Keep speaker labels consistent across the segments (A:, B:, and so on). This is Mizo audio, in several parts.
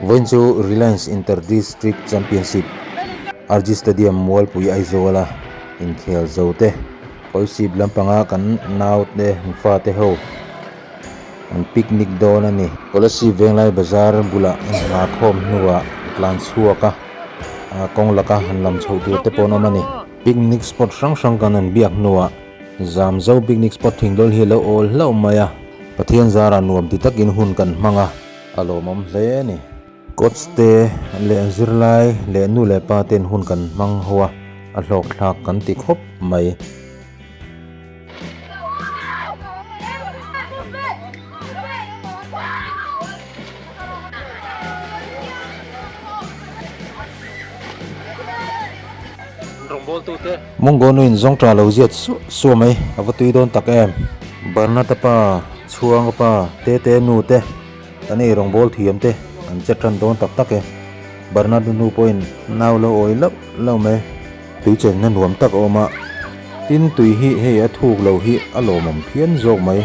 A: Vawiin chu Reliance Inter District Championship RG Stadium Mualpui Aizawla inkhel zo te Kawlsip lampanga kan naute fate ho an picnic dawn a ni. Kolasib Venglai Bazar bulah inhma khawm hnuah tlan chhuak a, kawng laka han lam chhoh tur te pawh an awm a ni. Picnic spot hrang hrang kan han biak hnuah Zamzo picnic spot thingdawl hi a lo awl hlauh mai a, Pathian zarah nuam ti takin hun kan hmang a, a lawmawm hle a ni. Coach te leh zirlai leh nu leh pa ten hun kan hmang ho a, a hlawkthlak kan ti khawp mai. Munggo nuin zawngṭah lo ziat suah suah mai, a va tui dawn tak em. Barnata pa, Chhuanga pa, Tete nu te, kan ei rawngbâwl thiam te an che ṭan dawn tak tak e. Barnata nu pawhin nau lo awi lauh lauh mai. Tui chenna nuam tak a awm a, tin tui hi hei a thuk lo hi a lawmawm phian zawk mai.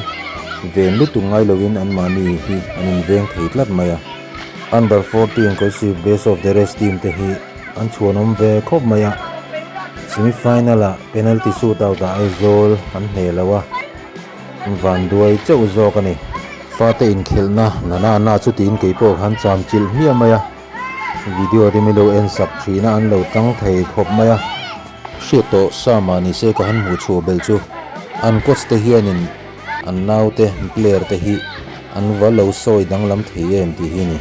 A: Ven lutuk ngai lovin anmahni hi an inveng thei tlat mai a. Under 14 Kosi Best of the Rest team te hi an chhuanawm ve khawp mai a, semi final ah penalty shootout ah Aizawl an hneh lo a, an vanduai chauh zawk a ni. Fate inkhelhna nana na chu tiin keipawh khan cham chilh hmiah mai a, video te milo en sak thin a an lo tang thei khawp mai a. Hriat tawh sa mah ni se ka han hmuh chhuah belh chu an coach te hianin an naute player te hi an va lo sawi danglam thei em tih hi a ni.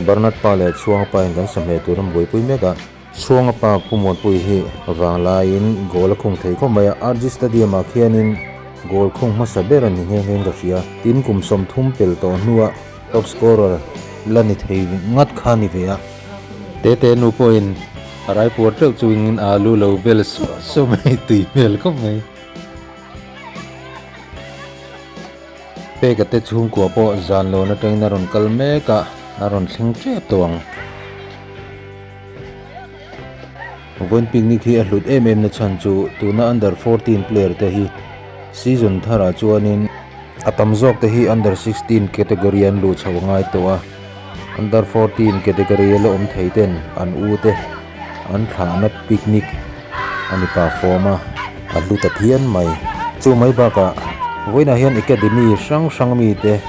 A: Bernard pa leh Chhuanga pa in kan sa hmeh tur an buaipui mek a, Chhuanga pa Pu Muanpui hi vanglaiin goal a khung thei khawp mai a, RG Stadium ah khianin goal khung hmasa ber a ni nghe nghe in ka hria. Tin kum 30 pel tawh hnua top scorer la ni thei ngat kha a ni ve a. Tete nu pawhin a raipuar teuh chungin alu lo vel suah suah mai tui hmel khawp mai. Peka te chhungkua pawh zan lawn atangin a rawn kal mek a, a rawn thleng tep tawh ang. Vawiin picnic hi a hlut em em na chhan chu tuna under 14 player te hi season tharah chuanin a tam zawk te hi under 16 category an luh chho ngai tawh a, under 14 category a la awm thei ten an u te an thlahna picnic a ni ta fawm a, a hlu ta phian mai. Chu mai bakah vawiinah hian academy hrang hrang mite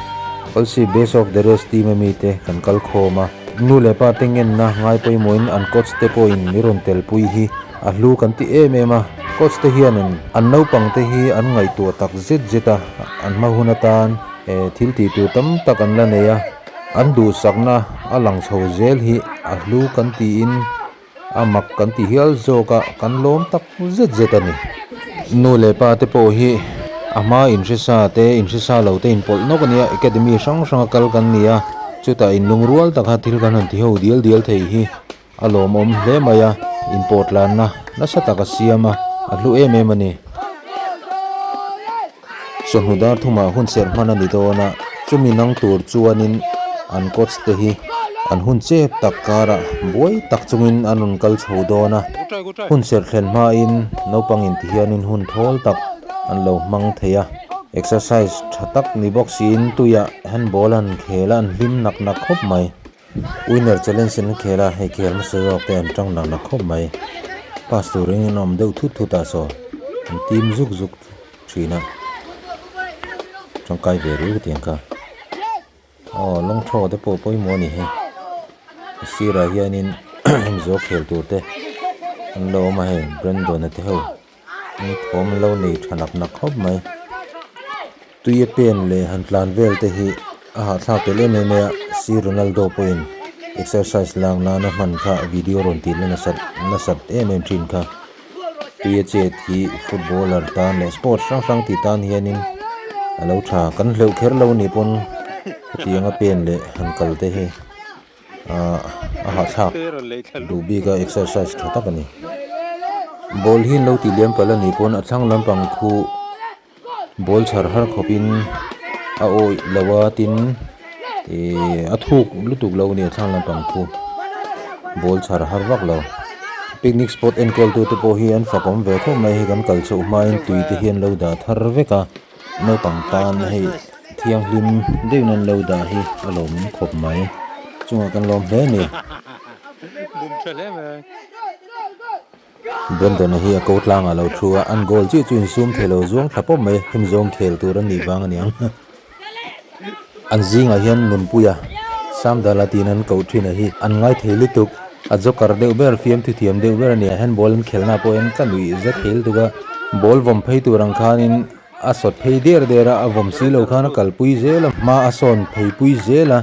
A: Kawlsih Best of the Rest team a mite kan kal khawm a. Nu leh pa te ngenna ngai pawimawhin an coach te pawhin mi rawn telpui hi a hlu kan ti em em a. Coach te hianin an naupang te hi an ngaihtuah tak zet zet a, an hma hun atan thil tih tur tam tak an la nei a, an duhsakna a lang chho zel hi a hlu kan tiin a mak kan ti hial zawk a, kan lawm tak zet zet a ni. Nu leh pa te pawh hi a hma inhresa te, inhresa lo te inpawlh nawk a nia, academy hrang hranga kal kan ni a, chutah inlungrual taka thil kan han ti ho dial dial thei hi a lawmawm hle mai a, inpawhtlanna nasa tak a siam a, a hlu em em a ni. Chawhnu dar thumah hun serh hman a ni dawn a, chumi nang tur chuanin an coach te hi an hun chep tak karah buai tak chungin an rawn kal chho dawn a, hun serh thlen hmain naupang inti hianin hun thawl tak an lo hmang thei a, exercise tha tak ni bawk siin tuiah handball an khel a, an hlim nak nak khawp mai. Winner challenge in an khel a, hei khel hmasa zawk te an tang nak nak khawp mai. Pass tur in an awm deuh thut thut a saw an team zuk zuk thin a, tangkai ve riau tiang kha. Aw lawng thaw te pawh pawimawh a ni hi, a sirah hianin heng zawk khel tur te an lo awm a hei Brandon-a te ho. An thawm lo nei tha nak nak khawp mai. Tui a pen leh han tlan vel te hi a hahthlak tel em em mai a, si Ronaldo pawhin exercise lak nana hman kha video rawn tih la nasat nasat em em thin kha. Tui a chet hi footballer tan leh sports hrang hrang tih tan hianin a lo tha. Kan hleuh kher lo nih pawn hetianga pen leh han kal te hi. Ahh a hahthlak duh bik a exercise tha tak a ni ball hi an lo tih liam palh a nih pawn a thlang lampang khu ball chhar har khawp in a awih lo a tin ihh a thuk lutuk lo a ni a thlang lampang khu ball chhar har vak lo picnic spot enkawl tu te pawh hi an fakawm ve khawp mai hei kan kal chhoh hmain tui te hi an lo dah thar vek a. Naupang tan hei thianghlim deuhin an lo dah hi a lawmawm khawp mai. Chungah kan lawm hle a ni. Brandon-a hi a ko tlangah a lo thu a, an goal chiah chu insum thei lo zuang thla pawp mai, hemi zawng khel tur a nih vang a niang. An zingah hian Nunpuia, Samdala tiin an koh thin a hi an ngai thei lutuk, a joker deuh ber, fiamthu thiam deuh ber a ni a, handball an khelna pawh hian ka nuih za thei lutuk a, ball vawm phei tur ang khanin a sawt phei der der a, a vawm si lo khan a kalpui zel a, hma a sawn phei pui zel a,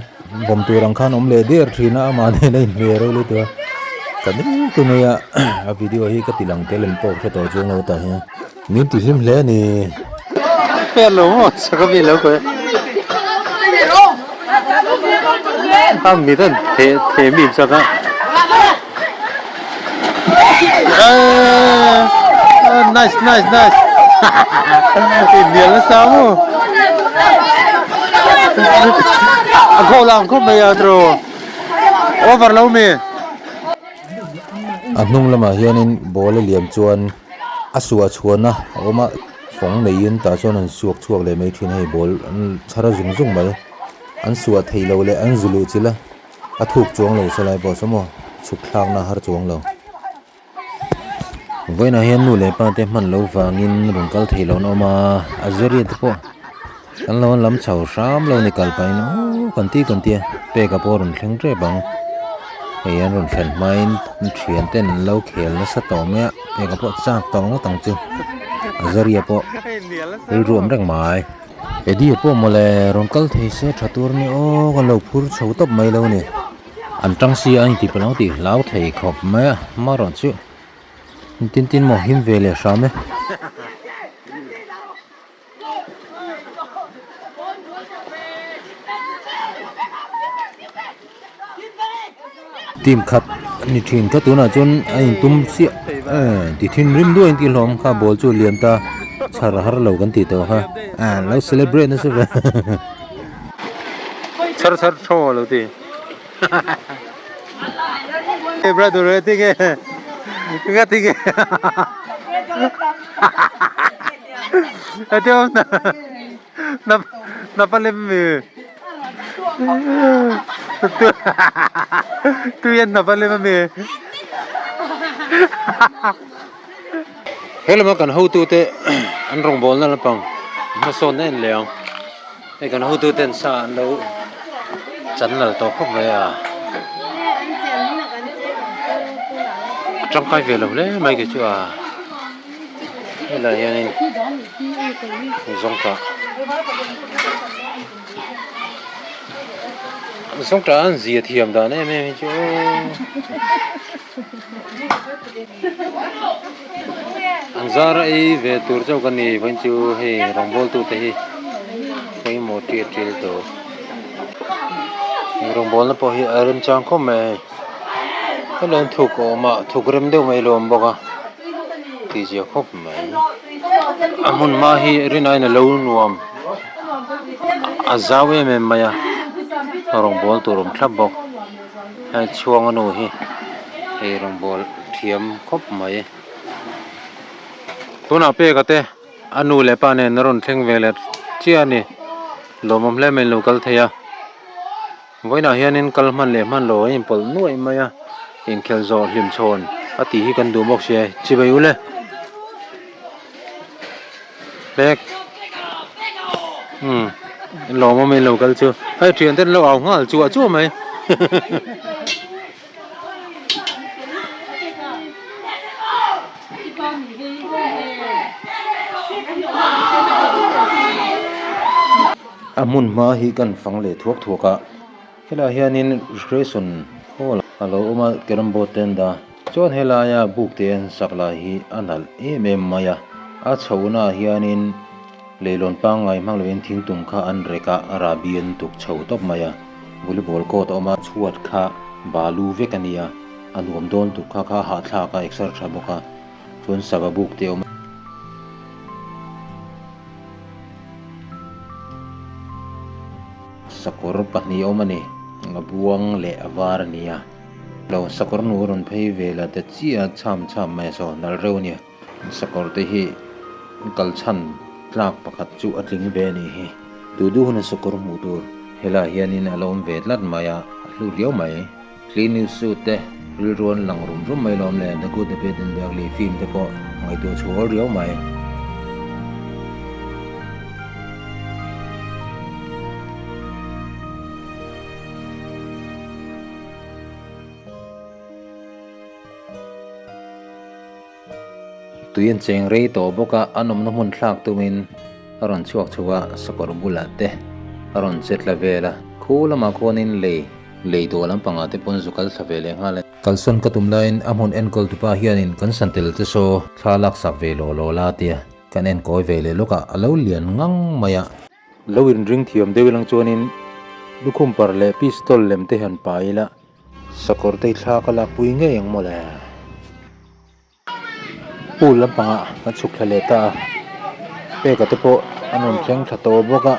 A: vawm tur ang khan awm leh der thin a, amah nen a inhmeh reuh lutuk a, ka ding tu mai a, a video hi ka ti lang tel em pawh hre tawh chuang lo tah hian min ti hlim hle a ni.
B: Pek lo maw chak a mi lo kawi a mit an theh theh mi chak a nice nice nice inhnial nasa maw a goal ang khawp mai a tiraw over lo mi.
A: A hnung lamah hianin ball a liam chuan a suah chhuahna a awm a fawng neiin tah chuan an suak chhuak leh mai thin a hei ball an chhar a zung zung mai an suah theih loh leh an zu luh chilh a a thuk chuang lo salai pawh saw maw chhuk thlakna a har chuang lo. Vawiinah hian nu leh pa te hman loh vangin rawn kal theih loh an awm a a ziriat te pawh kan lo lam chho hram lo ni kal pahin aww kan ti kan tia peka pawh a rawn thleng tep ang hei an rawn thlen hmain thian ten an lo khel nasa tawh mai a peka pawh chak tawh ngawt ang chu a zaria pawh rilru awm reng mai. Eddie pawh mawle rawn kal thei se tha tur nia aw kan lo phur chho tawp mai lo ni. An tang si a inti palang tih hlau thei khawp mai a amaherawh chu tin tin maw him ve leh hram e. Team khat ni thin kha tunah chuan a intum chiah ti thinrim duai an tih hlawm kha ball chu a lian ta chhar har lo kan tih tawh kha lo celebrate nasa ve.
B: Chhar chhar thaw lo ti. Hey brother tinge nga tinge
A: He lama kan hotute an rawngbawlna lampang hmasawnna en leh ang hei kan hotuten sa an lo chan lal tawh khawp mai a tangkai ve lo hle mai kei chu a. Helai hianin zawngtah zawngtah an zia thiam dan em em hi chu aw an zar a ei ve tur chauh ka ni vawiin chu hei rawngbawl tute hi pawimawh ṭial ṭial tawh rawngbawlna pawh hi a remchang khawp mai a hei. Helai hian thuk a awm a thuk rem deuh mai a lo awm bawk a tih zia khawp mai a hmun hma hi rin aiin a lo nuam a zau em em mai a rawngbawl tur awm thlap bawk hei chhuang a nu hi hei rawngbawl thiam khawp mai
B: tunah peka te a nu leh pa nen a rawn thleng ve leh chiah a ni lawmawm hle mai an lo kal thei a. Vawiinah hianin kal hman leh hman lo a inpawlh nuaih mai a, inkhelh zawh hlim chhawn a tih hi kan duh bawk sia, chibai ule. Pek umm lawm awm in lo kal chu hei thian ten lo au nghal chuah chuah mai.
A: A hmun hma hi kan fang leh thuak thuak a helaiah hianin recreation hall a lo awm a carrom board te an dah a chuan helaia buk te an sak lai hi a nalh em em mai a a chhohna ah hianin leilawn pangngai hmang lovin thingtum kha an rek a a rahbi an tuk chho tawp mai a volleyball court a awm a chhuat kha balu vek a ni a a nuam dawn tuk kha kha a hahthlak a exer tha bawk a chuan sava buk te a awm a. Sakawr pahnih a awm a ni a buang leh a var a ni a lo sakawr nu a rawn phei ve la ta chiah a chham chham mai a saw nalh reuh a nia sakawr te hi kal chhan tlak pakhat chu a tling ve a nih hi. Duh duh huna sakawr hmuh tur helaiah hianin a lo awm ve tlat mai a, a hlu riau mai. Clint Eastwood te rilru an lang rum rum mai lawm le, The Good, The Bad and The Ugly film te pawh ngaihtuah chhuah awl riau mai. Tui an cheng rei tawh bawk a, an awmna hmun thlak tumin a rawn chhuak chho a, sakawr bulah te a rawn che tla vel a, khu lamah khuanin lei lei dawh lampangah te pawn zu kal thla ve leh nghal a ni. Kalsawn ka tum laiin a hmun enkawl tupa hianin kan santel te saw thla laksak ve lawh lawh la tia kan enkawi ve leh lawk a, a lo lian ngang mai a. Lo inring thiam deuh ilang chuanin lukhum par leh pistol lem te han pai ila Sakawr te hi thla ka lakpui ngei ang mawle. Pool lampangah kan chhuk thla leh ta a, peka te pawh an rawn thleng thla tawh bawk a,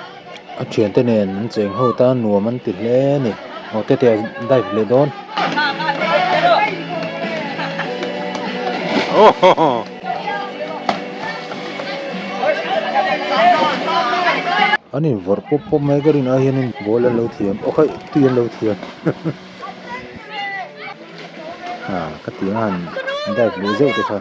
A: a thiante nen an cheng ho ta nuam an ti hle a ni. Aw tete a dive leh dawn. An invawrh pawp pawp mai ka rin ai hianin ball an lo thiam aw khaih tui an lo thiam ha ka ti ang a han dive leh zeuh te kha.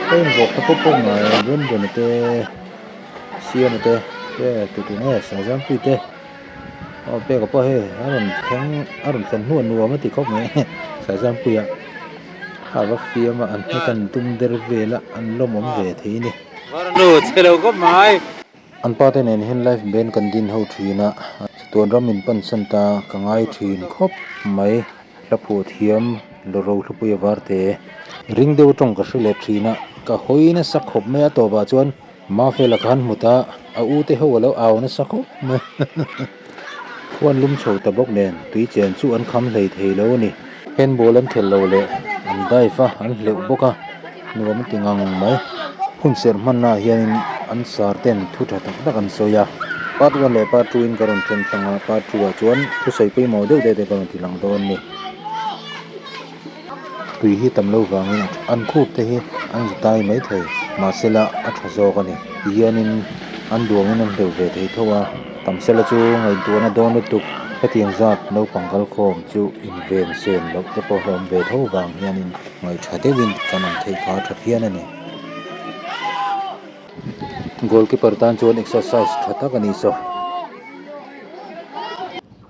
A: Ka invawrh thla pawp pawp mai Brandon-a te Siama te te tutu nge Saizampuii te. Aw peka pawh hei a rawn thleng a rawn thlen hnuah nuam a ti khawp mai Saizampuia a va fiam a an hnek an tum der vel a an lawmawm ve thei a ni. An pa te nen hian live band kan din ho thin a chatuan ram min pan san ta ka ngai thin khawp mai hla phuah thiam lawro hlupui a var te ring deuh atawng ka hre leh thin a ka hawi nasa khawp mai a tawpah chuan. Mafela khan hmu ta, a u te ho a lo au nasa khawp mai. Khuan lum chho ta bawk nen tui chen chu an kham hlei thei lo a ni. Handball an khelh lo leh an dive a, an hleuh bawk a, nuam a ti ngang mai. Hun serh hmannaah hianin an sar ten thu tha tak tak an sawi a. Part one leh part two in ka rawn then tlang a, part two ah chuan thusawi pawimawh deuh deuh te ka rawn ti lang dawn a ni. Tui hi tam lo vangin an khup te hi an za tai mai thei mahsela a tha zawk a ni tihianin an duangin an hleuh ve thei tho a tamsela chu ngaihtuahna dawn lutuk hetiang zat naupang kalkhawm chu inven sen loh te pawh hlawm ve tho vang hianin ngaihṭha deuhin kan awm theih kha a ṭha phian a ni. Goalkeeper tan chuan exercise tha tak a ni saw.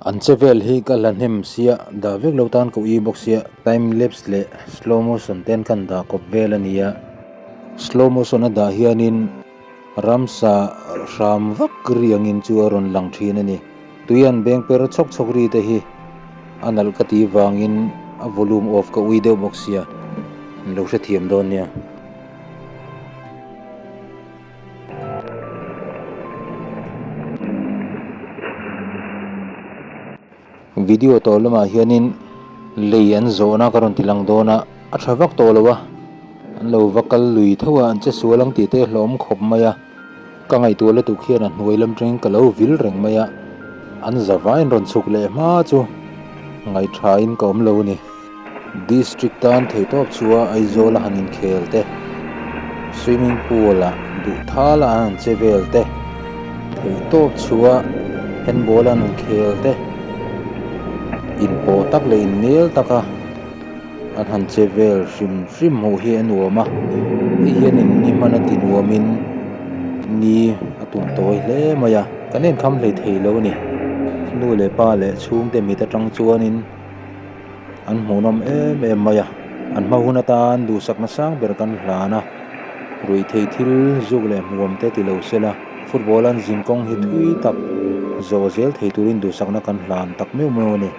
A: An che vel hi ka hla hnem sia dah vek lo tan ka ui bawk sia time lapse leh slow motion ten khan dah kawp vel a ni a slow motion a dah hianin ramsa hram vak ri angin chu a rawn lang thin a ni tui an beng per chhawk chhawk ri te hi a nalh ka tih vangin a volume off ka ui deuh bawk sia an lo hrethiam dawn nia. Video tawh lamah hianin lei an zawhna ka rawn ti lang dawn a a tha vak tawh lo a an lo va kal lui tho a an che sual ang tih te hlawm khawp mai a ka ngaihtuah lutuk hian a hnuai lam tangin ka lo vil reng mai a an za vaiin rawn chhuk leh hma chu ngaihṭhain ka awm lo a ni. District tan theihtawp chua Aizawl a han inkhel te, swimming pool ah duh thal a an che vel te, theihtawp chua handball a an inkhel te, inpawh tak leh innel taka an han che vel hrim hrim hmuh hi a nuam a, hei hianin ni hman a ti nuamin ni a tum tawi hle mai a, kan enkham hlei thei lo a ni, nu leh pa leh chhungte mit atang chuanin. An hmuhnawm em em mai a, an hma hun atan duhsakna sang ber kan hlan a, ruihtheih thil zuk leh hmuam te ti lo sela, football an zin kawng hi thui tak zawh zel thei turin duhsakna kan hlan tak meuh meuh a ni.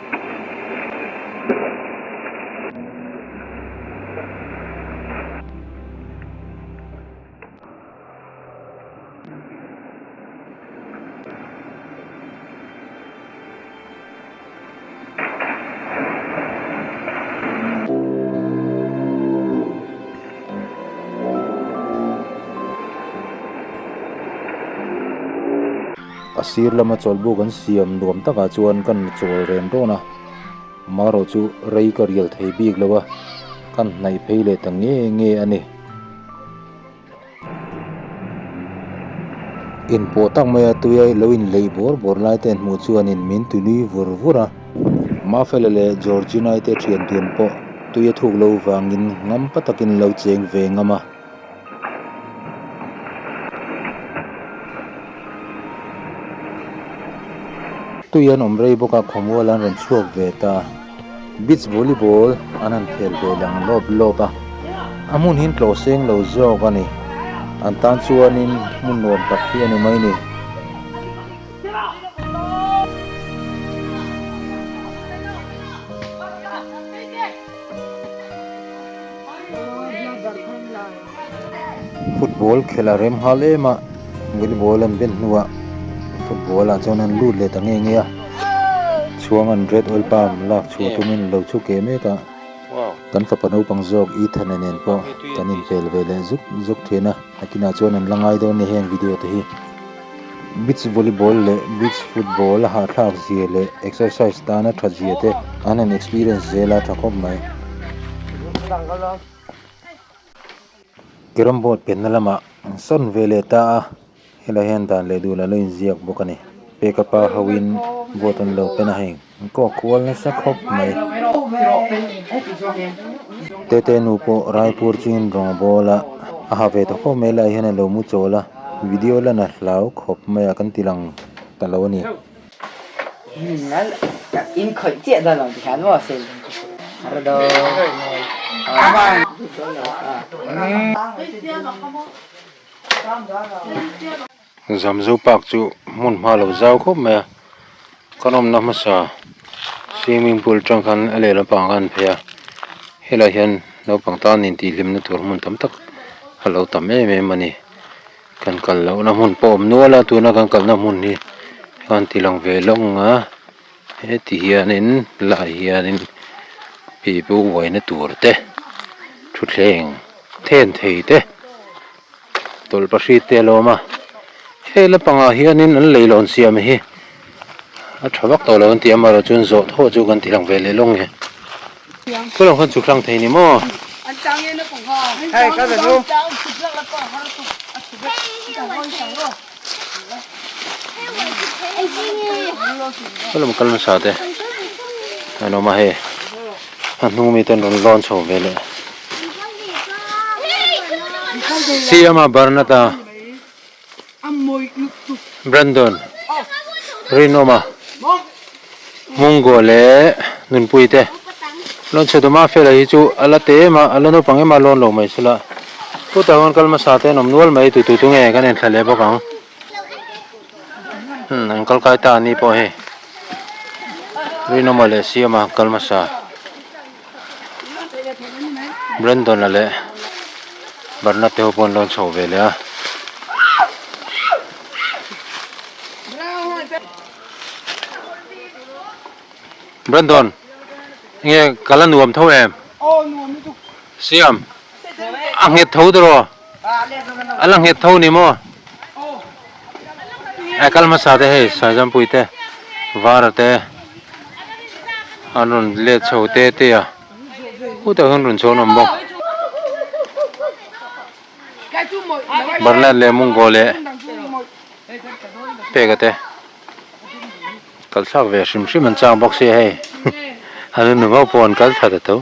A: A sir lama chawlhbuk an siam nuam takah chuan kan chawl ren rawn a. Marawh chu rei ka rial thei bik lo a, kan hnaih phei leh ta nge nge a ni. Inpawh tak maia tuia lo inleih bawr bawr lai te an hmuh chuanin min tunui vur vur a. Mafela leh Georgina-i te thian dun pawh tuia thuk lo vangin ngampa takin lo cheng ve ngam a. Tui an awm rei bawk a, khawmual an rawn chhuak ve ta. Beach volleyball an han khel ve lang lawp lawp a, a hmun hi tlawh seng lo zawk a ni. An tan chuanin hmun nuam tak hi a ni mai ni. Football khelh a rem nghal em a, volleyball an ben hnuah football ah chuan an lut leh ta nge nge a, chhuang an red oil palm lak chhuah tumin lo chhuk ke mek a, kan fapa naupang zawk Ethan-a nen pawh kan inpel ve leh zuk zuk thin a, nakinah chuan an la ngai dawn a ni heng video te hi. Beach volleyball leh beach football a hahthlak zia leh exercise tana tha zia te an han experience zel a tha khawp mai. Carrom board penna lamah an sawn ve leh ta a, helai hian dan leh dul a lo inziak bawk a ni. Peka pa hoin board an lo pen a hei an kawk kual nasa khawp mai. Tete nu pawh Raipur chungin rawng a bawl a, a ha ve ta khawp mai lai hian a lo mu chawl a, video lan a hlau khawp mai a kan ti lang ta lo a ni. Zamzo park chu hmun hma lo zau khawp mai a kan awmna hmasa swimming pool atang khan a lehlam pangah khan an phei a helaiah hian naupang tan intihhlimna tur hmun tam tak a lo tam em em a ni. Kan kal lohna hmun pawh a awm nual a tuna kan kalna hmun hi khan ti lang ve lawng a heti hianin lai hianin pipu uaina tur te thutthleng then thei te tawlhpahrit te a lo awm a hei lampangah hianin an leilawn siam hi a tha vak tawh lo an ti a amaherawhchu chuan zawh thawh chu kan ti lang ve leh lawng nge khawlawng khan chhuk hlang thei ni maw. Khawlawng kal hmasa te an awm a hei a hnung mi ten rawn lawn chho ve leh Siama Barnata. Brandon, Rinawma, Mungo leh Nunpui te lawn chhe dawm a Fela hi chu a la te em a, a la naupang em a lawn lo mai sela chutah chuan kal hmasa te an awm nual mai tu tu tu nge kan enthla leh bawk ang umm an kal kai ta a ni pawh hei Rinawma leh Siama kal hmasa. Brandon-a leh Barna te ho pawh an lo chho ve leh a. Brandon, enge ka la nuam tho em? Siam, a nghet tho tawh a la nghet tho ni maw? A kal hmasa te hei Saizampui te Vara te an rawn let chho te te a khutah khan rawn chhuak nawm bawk Barlat leh Mungkaw leh Peka te kal thlak ve hrim hrim an chang bawk sia hei an nu ho pawh an kal thla ta tho.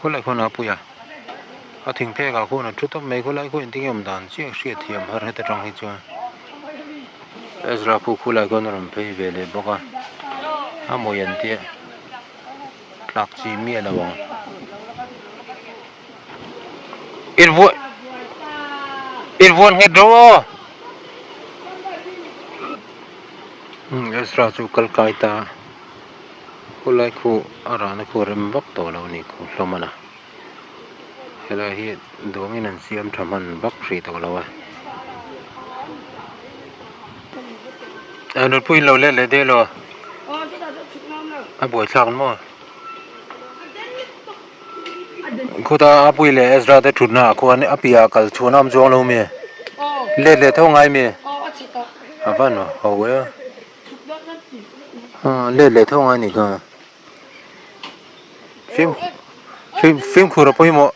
A: Khawlai khawn a pui a a thing phek ah khuan a thu tawp mai khawlai khaw engtin nge awm dan chiah hriat thiam har heta tang hi chuan Ezra khu khulai khawn a rawn phei ve leh bawk a a mawi an tia tlak chi miah lo ang. Invuan nghet ro aw. Ezra chu kal kai ta khulai khu a rahna khu a rem vak tawh lo a ni khu hlawm a na helai hi duangin an siam tha hman vak hrih tawh lo a nunpui in lo let leh daih lo a buaithlak maw.
B: Khuta Apui leh Ezra te thutna ah khuan a piah ah kal chhuahna awm chuang lo mi? Let leh tho ngai mi? A van ho e. Let leh tho ngai ni kha. Fim fim fimkhur a pawimawh.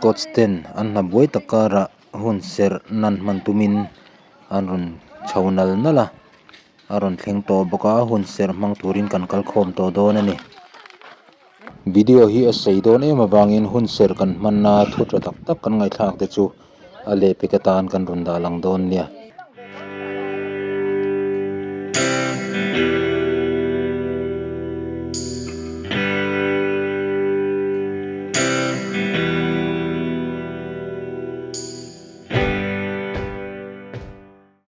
A: Coach ten an hna buai tak karah hun serh nan hman tumin an rawn chho nal nal a a rawn thleng tawh bawk a hun serh hmang turin kan kal khawm tawh dawn a ni. Video hi a sei dawn em avangin hun serh kan hmanna thu tha tak tak kan ngaihthlak te chu a lehpek atan kan rawn dah lang dawn nia.